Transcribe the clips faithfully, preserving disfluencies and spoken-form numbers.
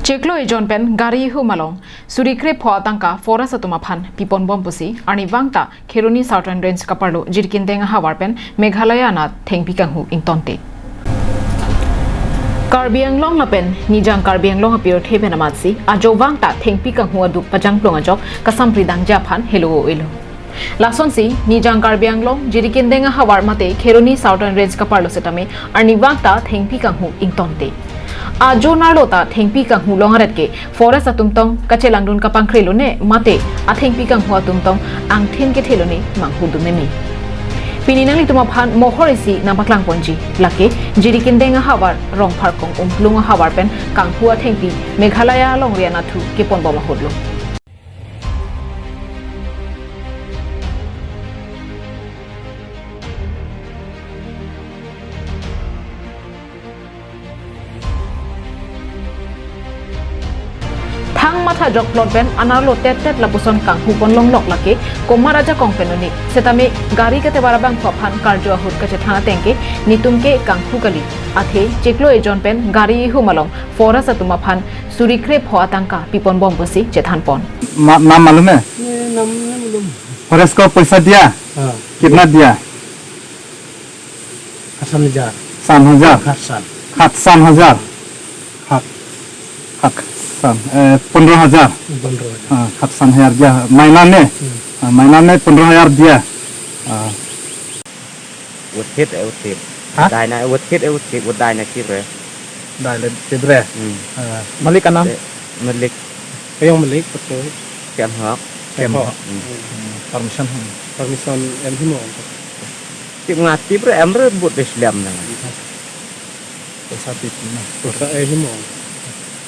Chiklo ejon pen gari ihum along suri krepho atangka forest atum aphan piponbom pusi arnivang ta Kheroni Southern Range kaparlo Jirikindeng ahavar pen Meghalaya anat thengpi kanghu ingtonte. Karbi Anglong lapen Nijang Karbi Anglong apirthe pen amatsi ajovang ta thengpi kanghu aduk pajangplung ajok kasampridangji aphan helo-elo. Lasonsi Nijang Karbi Anglong Jirikindeng ahavar mate Kheroni Southern Range kaparlo setame arnivang ta thengpi kanghu ingtonte. Ajo nerlo ta thengpi kanghu longret ke forest atum tong kachelangdun kapangkre lone mate athengpi kanghu atum tong angthin kethe lone manghudun meme. Pini nanglitum aphan mohor isi nangpaklang ponji, lake Jirikindeng ahavar Rongpharkong Umplung ahavar pen kanghu athengpi Meghalaya alongri anathu keponbom ahutlo. Thang matha jokplot pen anerlo tet tet lapuson kanghu ponlonglok lake komat ajakong pen un-e setame gari katebar abangphu aphan karju ahut kachethan ateng ke netum ke kanghu kali, athe chiklo ejon pen gari ihum along forest atum aphan suri krepho atangka piponbom pusi chethanpon. मा-, नाम मालूम है? ये नाम नहीं मालूम। फॉरेस्ट को पैसा दिया? हाँ। कितना दिया? खातसान हजार। सान हजार? खातसान। खातसान हजार? खात-, खातसान, ए, पन्द्रह हजार। पन्द्रह हजार। हाँ, खातसान हजार दिया। महीना में? हम्म। हाँ, महीना में पन्द्रह हजार दिया। हाँ। Uthit, eh, uthit. Hah? Dai na, uthit, eh, uthit, ut dai na kip re. Dai le kip re. Hmm. Ah, मालिक का नाम? Eh, मालिक. Ayong मालिक, betul. Kem Hok. Kem Hok. Hmm. Hmm, permission hum. Permission em himo. Tip nga tip re, em re but des liam na. Poisa tip na. Poisa eh himo.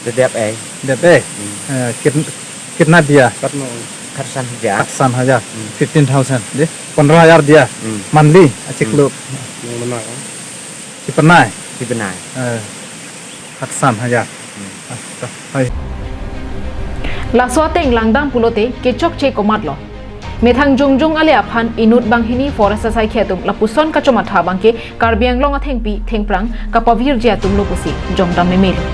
Dedep eh. Dedep eh. Hmm. Eh, kit-, कितना दिया? Katno? खातसान हजार। खातसान हजार। Hmm. Fifteen thousand, दे। पन्द्रह हजार दिया। Hmm. Monthly, achiklo. Hmm. Yang mana kan? Chipenai. Chipenai. Eh, खातसान हजार। Hmm. Ah, ta, hai. Laso ateng langdam pulote kechokche komatlo. Methang jongjong ale aphan inut banghini forest asaikhi atum lapuson kachomatha abangke Karbi Anglong athengpi thengphrang kapavirji atumlo pusi jongdam memelo.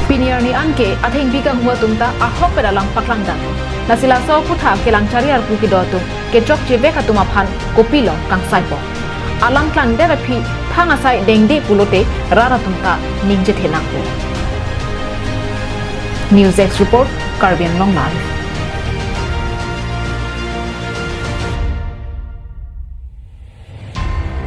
Pini arni anke athengpi kanghu atum ta ahok pen alam paklangdam. Lasi laso aputhak kelang chari arpu kedo atum kechokche vek atum aphan kopilo kangsaipo. Alam klangdet aphi thang asai dengde pulote rat atum ta ningje thenangpo. News Desk Report, Karbi Anglong Live.